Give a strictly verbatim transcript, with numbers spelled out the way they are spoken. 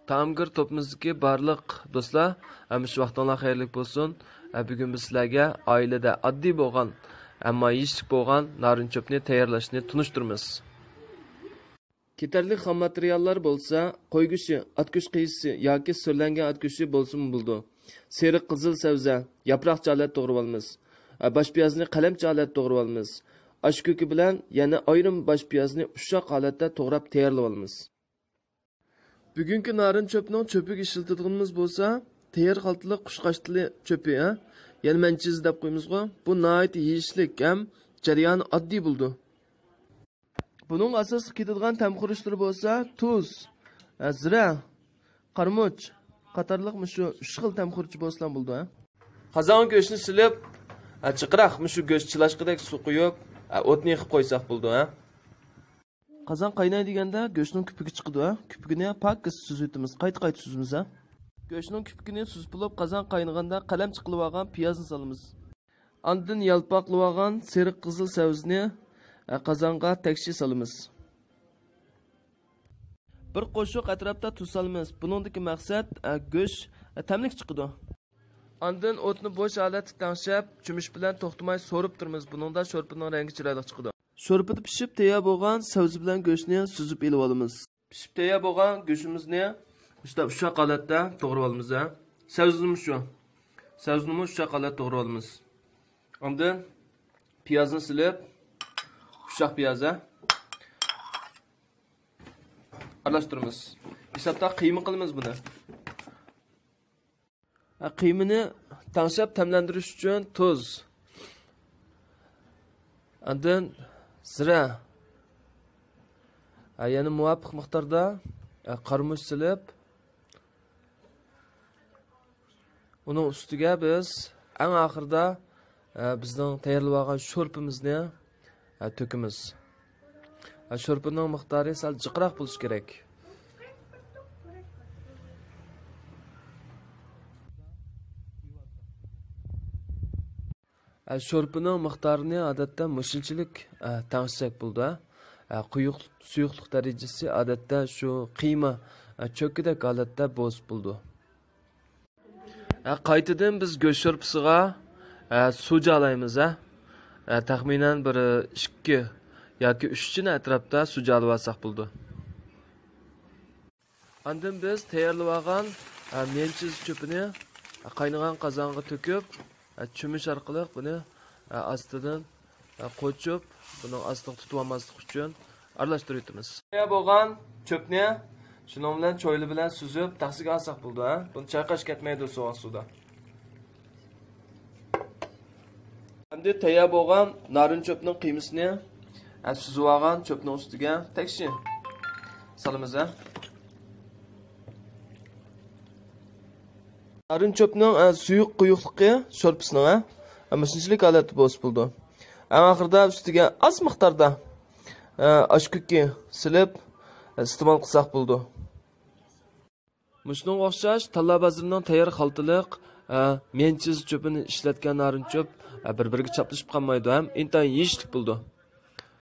تائامگىر توپىمىزدىكى بارلىق دوستلار، ھەممىشى ۋاقتىڭلار خەيرلىك بولسۇن. ھە، بۈگۈن بىز سىلەرگە ئائىلىدە ئاددىي بولغان، ئەمما يېيىشلىك بولغان نارىن چۆپنى تەييارلاشنى تونۇشتۇرىمىز. كېتەرلىك خام ماتېرىياللار بولسا، قوي گۆشى، ئات گۆشى قىيىسى ياكى سۈرلەنگەن ئات گۆشى بولسىمۇ بولىدۇ. سېرىق قىزىل سەۋزە، ياپراقچە ھالەتتە توغرىۋالىمىز. باش پىيازنى قەلەمچە ھالەتتە توغرىۋالىمىز. ئاش كۆكى بىلەن يەنە ئايرىم باش پىيازنى ئۇششاق ھالەتتە توغراپ تەييارلىۋالىمىز. بۈگۈنكى نارىن چۆپنىڭ چۆپىگە ئىشلىتىدىغىنىمىز بولسا، تەييار خالتىلىق قۇشقاچ تىلى چۆپى، ھە؟ يەنى مەنچىزى دەپ قويىمىزغۇ. بۇ ناھايىتى يېيىشلىك ھەم جەريانى ئاددىي بولىدۇ. بۇنىڭ ئاساسلىق كېتىدىغان تەم خۇرۇچلىرى بولسا تۇز، ھە، زىرە، قارىمۇچ قاتارلىق مۇشۇ ئۈچ خىل تەم خۇرۇچى بولسىلا بولىدۇ، ھە. قازانغا گۆشنى سېلىپ، ھە، جىقراق مۇشۇ گۆش چىلاشقىدەك سۇ قۇيۇپ، ھە، ئوتنى يېقىپ قويساق بولىدۇ، ھە. قازان قايناي دېگەندە گۆشنىڭ كۈپۈكى چىقىدۇ، ھە. كۈپۈكىنى پاكىز سۈزۈۋېتىمىز، قايتا-قايتا سۈزىمىز، ھە. گۆشنىڭ كۈپۈكىنى سۈزۈپ بولۇپ، قازان قاينىغاندا قەلەمچە قىلىۋالغان پىيازنى سالىمىز. ئاندىن يالپاقلىۋالغان سېرىق قىزىل سەۋزىنى، ئە، قازانغا تەكشى سالىمىز. بىر قوشۇق ئەتراپتا تۇز سالىمىز. بۇنىڭدىكى مەقسەت، ئە، گۆش، ئە، تەملىك چىقىدۇ. ئاندىن ئوتنى بوش ھالەتتە تەڭشەپ، چۆمۈچ بىلەن توختىماي سورۇپ تۇرىمىز. بۇنىڭدا شورپىنىڭ رەڭگى چىرايلىق چىقىدۇ. شورپىدا پىشىپ تەييار بولغان سەۋزە بىلەن گۆشنى سۈزۈپ ئېلىۋالىمىز. پىشىپ تەييار بولغان گۆشىمىزنى مۇشۇنداق ئۇششاق ھالەتتە توغرىۋالىمىز، ھە. سەۋزىنىمۇ شۇ. سەۋزىنىمۇ ئۇششاق ھالەتتە توغرىۋالىمىز. ئاندىن پىيازنى سېلىپ، ئۇششاق پىياز، ھە. ئارىلاشتۇرىمىز. ھېسابتا قىيما قىلىمىز بۇنى. ھە، قىيمىنى تەڭشەپ تەملەندۈرۈش ئۈچۈن تۇز. ئاندىن زىرە. ھە، يەنە مۇۋاپىق مىقداردا، ھە، قارىمۇچ سېلىپ، ئۇنىڭ ئۈستىگە بىز ئەڭ ئاخىرىدا، ھە، بىزنىڭ تەييارلىۋالغان شورپىمىزنى، ھە، تۆكىمىز. ھە، شورپىنىڭ مىقدارى سەل جىقراق بولۇشى كېرەك. ھە، شورپىنىڭ مىقدارىنى ئادەتتە مۇشۇنچىلىك، ھە، تەڭشىسەك بولىدۇ، ھە. ھە، قويۇق، سۇيۇقلۇق دەرىجىسى ئادەتتە شۇ قىيما، ھە، چۆككىدەك ھالەتتە بولسا بولىدۇ. ھە، قايتىدىن بىز گۆش شورپىسىغا، ھە، سۇ جالايمىز، ھە. ھە، تەخمىنەن بىر ئىككى ياكى ئۈچ چىنە ئەتراپتا سۇ جالاۋالساق بولىدۇ. ئاندىن بىز تەييارلىۋالغان، ھە، مەنچىز چۆپىنى، ھە، قاينىغان قازانغا تۆكۈپ، ھە، چۆمۈچ ئارقىلىق بۇنى، ھە، ئاستىدىن، ھە، قوچۇپ، بۇنىڭ ئاستىغا تۇتۇۋالماسلىق ئۈچۈن ئارىلاشتۇرۇۋېتىمىز. تەييار بولغان چۆپنى شۇنىڭ بىلەن چويلا بىلەن سۈزۈپ تەخسىگە ئالساق بولىدۇ، ھە؟ بۇنى چايقاش كەتمەيدۇ سوغۇق سۇدا. ئەمدى تەييار بولغان نارىن چۆپنىڭ قىيمىسىنى، ھە، سۈزۈۋالغان چۆپنىڭ ئۈستىگە تەكشى سالىمىز، ھە. نارىن چۆپنىڭ، ھە، سۇيۇق قويۇقلۇقى شورپىسىنىڭ، ھە، مۇشۇنچىلىك ھالەتتە بولسا بولىدۇ. ئەڭ ئاخىرىدا ئۈستىگە ئاز مىقداردا، ھە، ئاش كۆكى سېلىپ، ھە، ئىستېمال قىلساق بولىدۇ. مۇشۇنىڭغا ئوخشاش تاللا بازىرىنىڭ تەييار خالتىلىق، ئە، مەنچىز چۆپىنى ئىشلەتكەن نارىن چۆپ، ئە، بىر-بىرىگە چاپلىشىپ قالمايدۇ ھەم ئىنتايىن يېيىشلىك بولىدۇ.